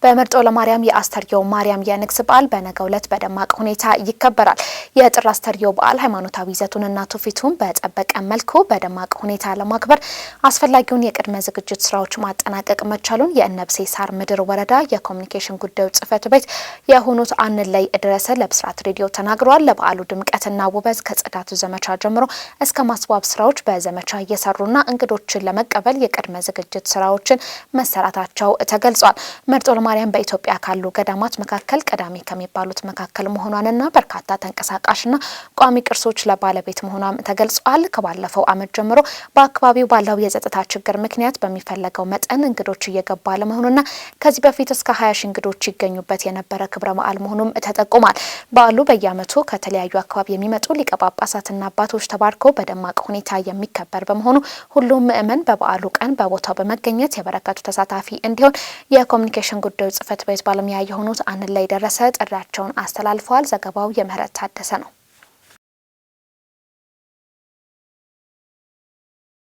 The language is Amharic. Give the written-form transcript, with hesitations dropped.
በመርጦ ለማርያም የአስተርዮ ማርያም የንግስ በዓል በነገው ዕለት በደማቅ ሁኔታ ይከበራል። የጥር አስተርዮ በዓል ሃይማኖታዊ ይዘቱንና ትውፊቱን በጠበቀ መልኩ በደማቅ ሁኔታ ለማክበር አስፈላጊውን የቅድመ ዝግጅት ስራዎች ማጠናቀቅ መቻሉን የእነብሴ ሳር ምድር ወረዳ የኮሚኒኬሽን ጉዳዮች ጽሕፈት ቤት የሆኑት አንለይ ድረሰ ለብስራት ሬዲዮ ተናግረዋል። ለበዓሉ ድምቀትና ውበት ከጽዳቱ ዘመቻ ጀምሮ እስከ ማስዋብ ስራዎች በዘመቻ እየሰሩና እንግዶችን ለመቀበል የቅድመ ዝግጅት ስራዎችን መሰራታቸው ተገልጿል። መርጦ ለማርያም በኢትዮጵያ ካሉ ገዳማት መካከል ቀዳሚ ከሚባሉት መካከል መሆኗንና በርካታ ተንቀሳቃሽና ቋሚ ቅርሶች ለባለቤት መሆኗም ተገልጿል። ከባለፈው ዓመት ጀምሮ በአካባቢው ባለው የጸጥታ ችግር ምክንያት በሚፈለገው መጠን እንግዶች እየገቡ አለመሆኑና ከዚህ በፊት እስከ 20 ሺህ እንግዶች ይገኙበት የነበረ ክብረ በዓል መሆኑም ተጠቁሟል። በዓሉ በየዓመቱ ከተለያዩ አካባቢ የሚመጡ ሊቀ ጳጳሳትና አባቶች ተባርከው በደማቅ ሁኔታ የሚከበር በመሆኑ ሁሉም ምእመን በበዓሉ ቀን በቦታው በመገኘት የበረከቱ ተሳታፊ እንዲሆን የኮሚኒኬሽን ጉዳዮች ጽሕፈት ቤት ባለሙያ የሆኑት አንላይ ደረሰ ጥሪያቸውን አስተላልፈዋል። ዘገባው የምህረት ታደሰ ነው።